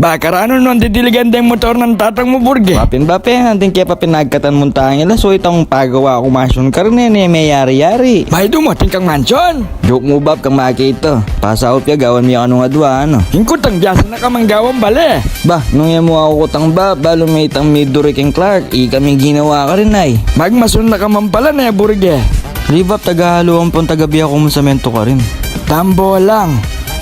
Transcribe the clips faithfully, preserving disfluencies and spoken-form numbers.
Ba, karanu nung didiligan deng motor nang tatang mu, Burge? Bapin, bapin, anting ke pa pinagkatan mung tangila, so itang pagawa ku mansion karin e, ne meyari-yari. Ba, idumu, atin kang mansion? Joke mu, Bap, kang makita. Pasaup ya, gawan mi ya kanung adwa, ano? Ing kutang, biasa na ka mang gawan bale. Ba, nung e mu aku kutang, Bap, balu me itang Midori keng Clark, ika ming ginawa karin ay. Magmasun na ka man pala ne, Burge. Li, Bap, tagahalu ampong tagabie ku mung samento karin. Tambolang.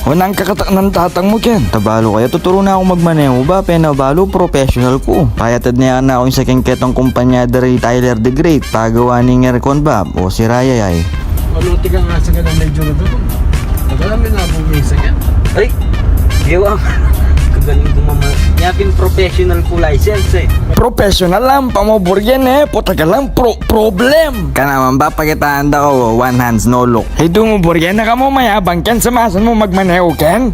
O nang kakatak nang tatang mu ken? Tabalu kaya, tuturu na ku magmaneho, Bap, e na balu, professional ku. Payatad ne ya kanaku ing saken ketang kumpanya da ri Tyler the Great, pagawa ning aircon, Bap. O sira ya ay. Ano, tika nga sa ganang medyo na doon. Tagal namin na bumisa yan. Ay, gewang. Kagaling ku mama. Yapin professional ku license e. Professional lang pa mo, Burge, ne? Putagalang pro-, problem. Ka naman, Bap, pakitaan da ka, o, one hands, no look. Idumu, Burge, na ka mu mayabang ken, samasan mu magmaneho ken?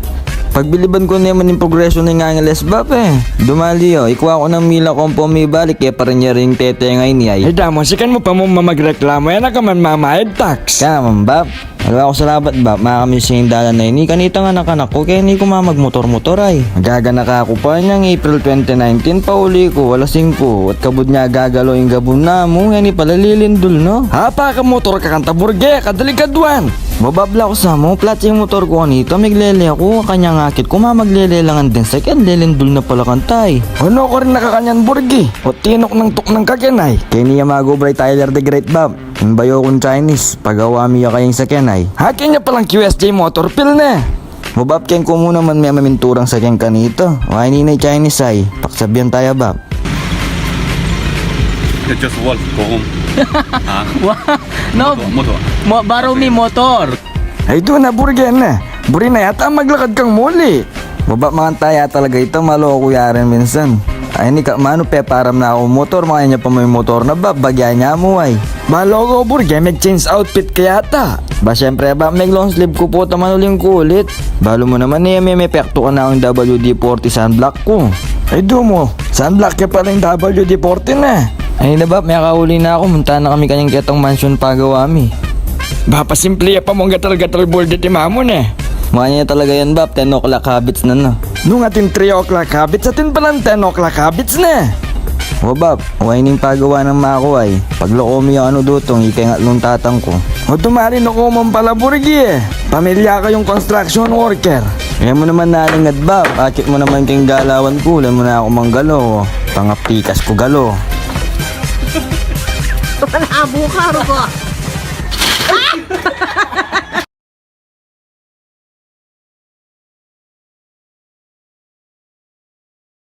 Pagbiliban ku ne man ing progreso ning Angeles, Bap, e. Dumali, o, ikua ku nang mila ku ampong mibalik, e pa rin ya ring tete ngeni ay. Ay, damu, sikan mu pa mu mamagreklamu, e na ka man mamayad tax. Ka naman, Bap. Ala ku salabat, Bap, makamiss ing dalan a ini, kanitang anak-anak ku, keni ku mamagmotor-motor ay. Magaganaka ku pa inyang April twenty nineteen, pauli ku alas singku, at kabud nya gagalo ing gabun namu, ngeni pala lilindul na. Apa ka motor ka kanta, Burge, kadelikadwan. Bababla ku sa mu, plat ing motor ku kanita, miglele ku, kanyang akit ku, mamaglele la ngan deng saken, lilindul na pala kanta ay. Ano karin nakakanyan, Burge? O tinuknang-tuknang ka ken ay. Keni ya mag-obra i Tyler the Great, Bap. Ing bayu kung Chinese, pagawa mi ya kaya ing saken ay. Akin ya palang Q S J motor, pil ne. Mo, Bap, ken ku mu naman me maminturang saken kanita. Wa, ini na i Chinese ay. Paksabian taya, Bap. Just walk, go home. Ha? Wa-, no, motor, motor. Mo-, borrow me motor. Ay, doon na, Burge, ne. Buri na yata maglakad kang muli. Baba, manganta ya talaga ita, maloko ya rin minsan. Ay, ini ka, manu, peparam na ku motor, makanya pa mu ing motor na, Bap, bagya nya mu ay. Ba, loko, Burge, mag-change outfit ka yata. Ba, siyempre, Bap, mag-long sleeve ku pu ta, manuling kulit. Balu mu naman e, me, mepektu ka na ing W D forty sunblock ku. Ay, dumu, sunblock ke pala ing W D forty ne. Ay na, Bap, mekauli na ku, munta na kami kanyang ketang mansion pagawa mi. Ba, pasimple ya pa mung gatal-gatal buldi ti mamu ne. Mukanya talaga yan, Bap. Ten o'clock habits na na. Nung atin three o'clock habits, atin palang ten o'clock habits ne. Wa, Bap. Wa, ining pagawa nang maku ay. Pagloko mi ya kanu dutong, ika ing atlung tatang ku. O, tumali na ku man pala, Burgi e. Pamilya kayung construction worker. E mu naman nalingad, Bap. Akit mu naman king galawan ku, uli mu na ku mang galo. Pangapikas ku galo. Malabo ka, Rugo.